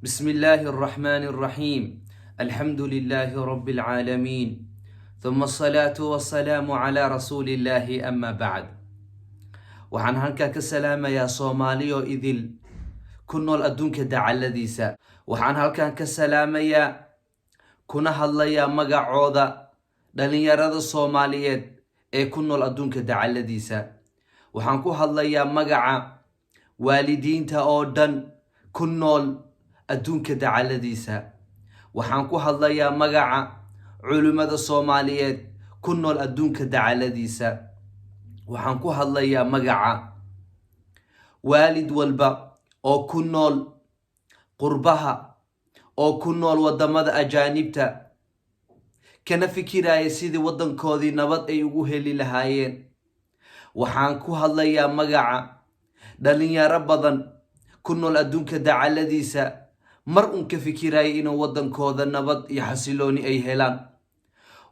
بسم الله الرحمن الرحيم، الحمد لله رب العالمين، ثم الصلاة والسلام على رسول الله، أما بعد. Waxaan halkaa ka salaamayaa Soomaaliyo idil ku nool adduunka dacalladiisa. Waxaan halkan ka salaamayaa kuna hadlayaa magacooda dhalinyarada Soomaaliyeed ee ku nool adduunka dacalladiisa. Waxaan ku hadlayaa magaca waalidiinta oo dhan ku nool adduunka dacalladiisa. Waxaan ku hadlayaa magaca culimmada Soomaaliyeed ku nool adduunka dacalladiisa. Waxaan ku hadlayaa magaca waalid walba oo ku nool qurbaha, oo ku nool waddamada ajaanibta, kana fikiraya sidii waddankoodii nabad ay ugu heli lahaayeen. Waxaan ku hadlayaa magaca dhalinyaro badan ku nool adduunka dacalladiisa, mar un ka fikiraya inuu waddankooda nabad iyo xasilooni ay helaan.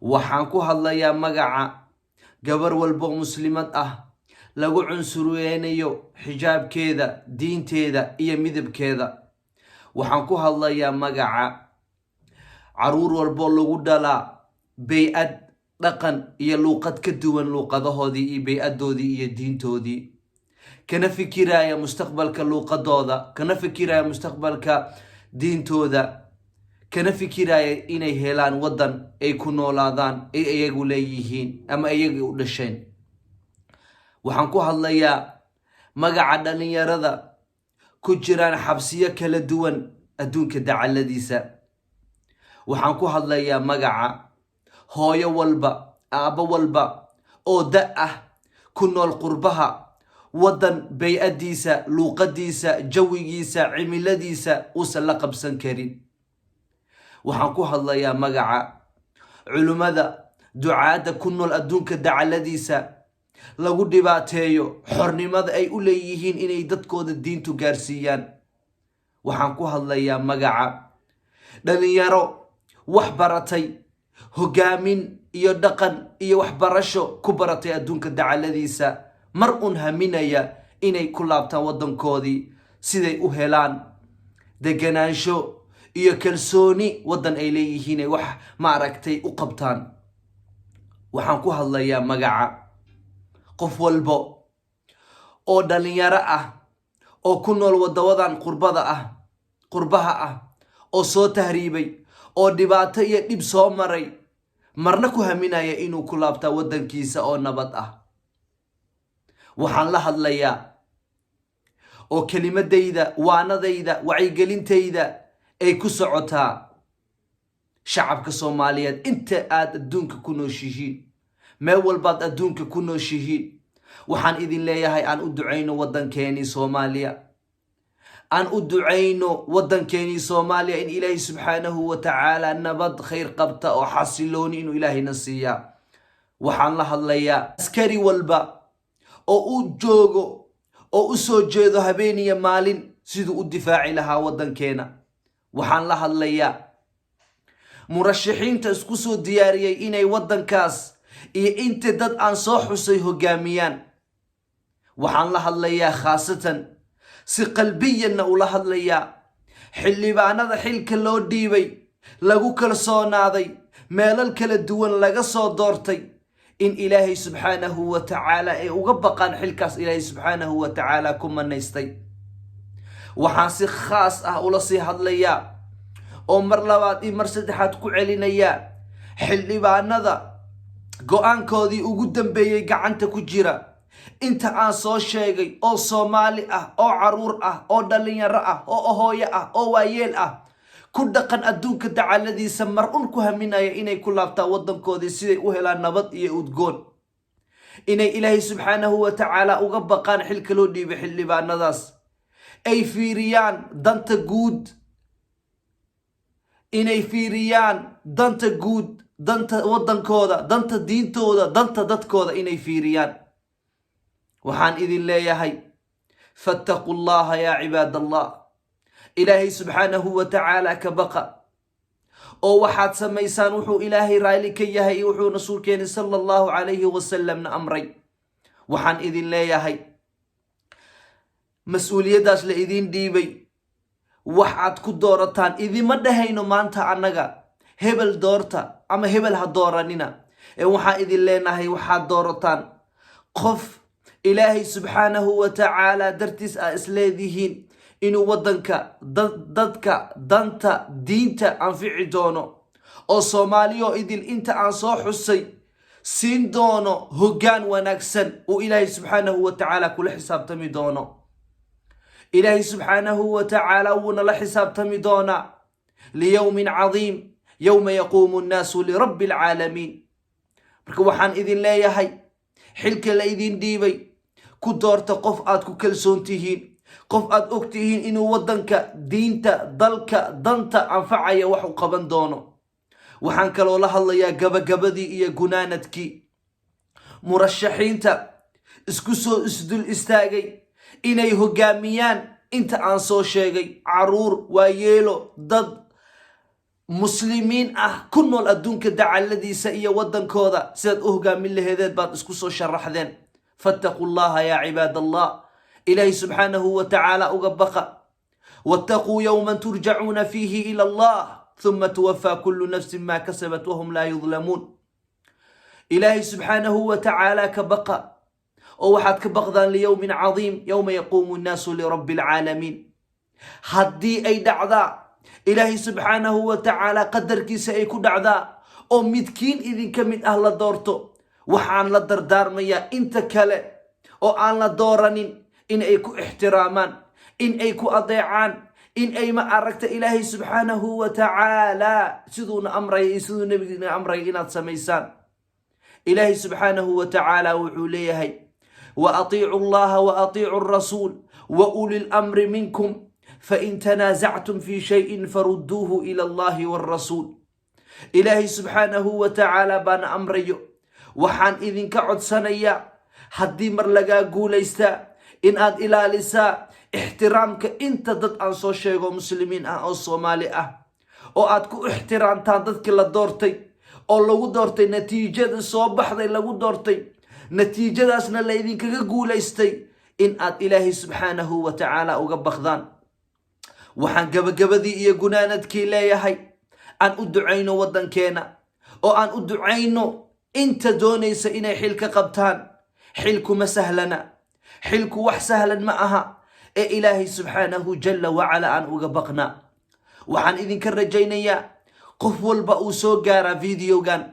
Waxaan ku hadlayaa magaca gabar walbo muslimad ah lagu cunsureynayo xijaabkeeda, diinteeda iyo midabkeeda. Waxaan ku hadlayaa magaca caruur walbo lagu dhalaa bay-ad, dhaqan iyo luuqad ka duwan luuqadahoodii iyo bay-adoodii iyo diintoodii, kana fikiraya mustaqbalka luuqadooda, kana fikiraya mustaqbalka diintooda, kana fikiraya inay helaan waddan ay ku noolaadaan ay iyagu leeyihiin ama iyaga u dhasheen. Waxaan ku hadlayaa magaca dhalinyarada ku jiraan xabsiyo kala duwan adduunka dacalladiisa. Waxaan ku hadlayaa magaca hooyo walba, aabbo walba oo da ah ku nool qurbaha, waddan bay-addiisa, luuqadiisa, jawigiisa, cimiladiisa uusan la qabsan karin. Waxaan ku hadlayaa magaca culimmada, ducaadda ku nool adduunka dacaladiisa, lagu dhibaateeyo xornimada ay u leeyihiin inay dadkooda diintu gaarsiiyaan. Waxaan ku hadlayaa magaca dhalinyaro wax baratay, hogaamin iyo dhaqan iyo waxbarasho ku baratay adduunka dacaladiisa, mar un haminaya inay ku laabtaan waddankoodii siday u helaan deganaansho iyo kalsooni waddan ay leeyihiin ay wax maaragtay u qabtaan. Waxaan ku hadlayaa magaca qof walbo oo dhalinyaro ah oo ku nool wadawadan qurbada ah, qurbaha ah, oo soo tahriibay, oo dhibaato iyo dhib soo maray, marna ku haminaya inuu ku laabtaa waddankiisa oo nabad ah. Waxaan la hadlayaa oo kelimadayda, waanadayda, wacyigelintayda ay ku socotaa shacabka Soomaaliyeed inta aad adduunka ku nooshihiin, meel walbaad adduunka ku nooshihiin. Waxaan idin leeyahay, aan u ducayno waddankeenii Soomaaliya, aan u ducayno waddankeenii Soomaaliya in Ilaahay subxaanahu wa tacaala nabad khayr qabta oo xasilooni inuu Ilaahayna siiyaa. Waxaan la hadlayaa askari walba oo u joogo oo u soo jeedo habeeniya maalin siduu u difaaci lahaa waddankeena. Waxaan la hadlayaa murashaxiinta isku soo diyaariyey inay waddankaas iyo inta dad aan soo xusay hogaamiyaan. Waxaan la hadlayaa khaasatan, si qalbiyanna ula hadlayaa, xildhibaanada xilka loo dhiibay, lagu kalsoonaaday, meelal kala duwan laga soo doortay, in Ilaahay subxaanahu wa tacaala ay uga baqaan xilkaas Ilaahay subxaanahu wa tacaala ku manaystay. Waxaan si khaas ah ula sii hadlayaa oo mar labaad iyo mar saddexaad ku celinayaa xildhibaanada go-aankoodii ugu dambeeyey gacanta ku jira, inta aan soo sheegay oo Soomaali ah, oo caruur ah, oo dhalinyaro ah, oo hooyo ah, oo waayeel ah, ku dhaqan adduunka dacaladiisa, mar un ku haminaya inay ku laabtaan waddankoodii siday u helaan nabad iyo udgoon, inay Ilaahay subxaanahu wa tacaala uga baqaan xilka loo dhiibay xildhibaanadaas, ay fiiriyaan danta guud, inay fiiriyaan danta guud, danta waddankooda, danta diintooda, danta dadkooda inay fiiriyaan. Waxaan idin leeyahay, فاتقوا الله يا عباد الله. Ilaahay subxaanahu wa tacaala ka baqa, oo waxaad samaysaan wuxuu Ilaahay raali ka yahay iyo wuxuu rasuulkeeni sala allahu calayhi wasalamna amray. Waxaan idin leeyahay, mas-uuliyaddaas la idin dhiibay Waxaad ku doorataan, idima dhahayno maanta annaga hebel doorta ama hebel ha dooranina, ee waxaa idin leenahay waxaad doorataan qof Ilaahay subxaanahu wa tacaala dartiis aa isleedihiin inuu waddanka, dadka, danta, diinta anfici doono, oo Soomaaliyo idil inta aan soo xusay siin doono hoggaan wanaagsan uu Ilaahay subxaanahu wa tacaala kula xisaabtami doono. Ilaahay subxaanahu wa tacaala wuuna la xisaabtami doonaa ليوم عظيم يوم يقوم الناس لرب العالمين. Marka waxaan idin leeyahay, xilka la idin dhiibay ku doorta qof aad ku kalsoon tihiin, qof aad og tihiin inuu waddanka, diinta, dalka, danta anfacaya wax u qaban doono. Waxaan kaloo la hadlayaa gabagabadii iyo gunaanadkii murashaxiinta isku soo isdul istaagay inay hoggaamiyaan inta aan soo sheegay, caruur, waayeelo, dad muslimiin ah ku nool adduunka dacaladiisa iyo waddankooda. Sidaad u hoggaamin laheedeed baad isku soo sharaxdeen. فاتقوا الله يا عباد الله. Ilaahay subxaanahu wa tacaala uga baqa. واتقوا يوما ترجعون فيه إلى الله ثم توفى كل نفس ما كسبت وهم لا يظلمون. Ilaahay subxaanahu wa tacaala ka baqa, oo waxaad ka baqdaan ليوم عظيم يوم يقوم الناس لرب العالمين. Haddii ay dhacdaa, Ilaahay subxaanahu wa tacaala qadarkiisa ay ku dhacdaa, oo midkiin idinka mid ah la doorto, waxaan la dardaarmayaa inta kale oo aan la dooranin in ay ku ixtiraamaan, in ay ku adeecaan, in ay, ma aragta, Ilaahay subxaanahu wa tacaala siduuna amraya iyo siduu nebigiina amraya inaad samaysaan. Ilaahay subxaanahu wa tacaala wuxuu leeyahay: وأطيعوا الله وأطيعوا الرسول وأولي الأمر منكم فإن تنازعتم في شيء فردوه إلى الله والرسول. Ilaahay subxaanahu wa tacaala baana amrayo. Waxaan idinka codsanayaa, haddii mar lagaa guulaystaa, in aad ilaalisaa ixtiraamka inta dad aan soo sheego, muslimiin ah oo Soomaali ah, oo aad ku ixtiraamtaan dadkii la doortay, oo lagu doortay natiijada soo baxday lagu doortay, natiijadaasna la idinkaga guulaystay, in aad Ilaahay subxaanahu wa tacaala uga baqdaan. Waxaan gabagabadii iyo gunaanadkii leeyahay, aan u ducayno waddankeena, oo aan u ducayno inta doonaysa inay xil ka qabtaan. Xilku ma sahlana, xilku wax sahlan ma aha, ee Ilaahay subxaanahu jalla wacala aan uga baqnaa. Waxaan idinka rajaynayaa qof walba uu soo gaaraa videogan,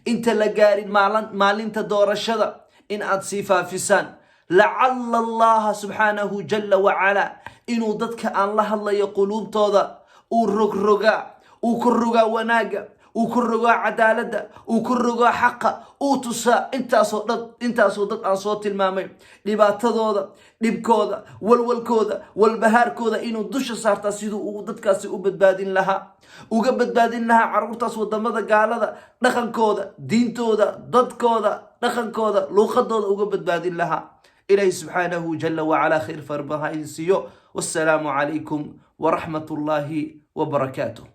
inta la gaarin maalinta doorashada, in aad sii faafisaan. لعل الله subxaanahu jalla wacala inuu dadka aan la hadlayo quluubtooda uu rogrogaa, uu ku rogaa wanaagga, uu ku rogaa cadaaladda, uu ku rogaa xaqa, uu tusaa intaasoo dhan, intaasoo dad aan soo tilmaamay dhibaatadooda, dhibkooda, walwalkooda, walbahaarkooda inuu dusha saartaa, siduu uu dadkaasi u badbaadin lahaa, uga badbaadin lahaa carruurtaas wadamada gaalada, dhaqankooda, diintooda, dadkooda, dhaqankooda, luuqadooda uga badbaadin lahaa. Ilaahi subxaanahu jala wacalaa khayr farbaha idin siiyo. Wassalaamu calaykum waraxmat ullaahi wabarakaatuh.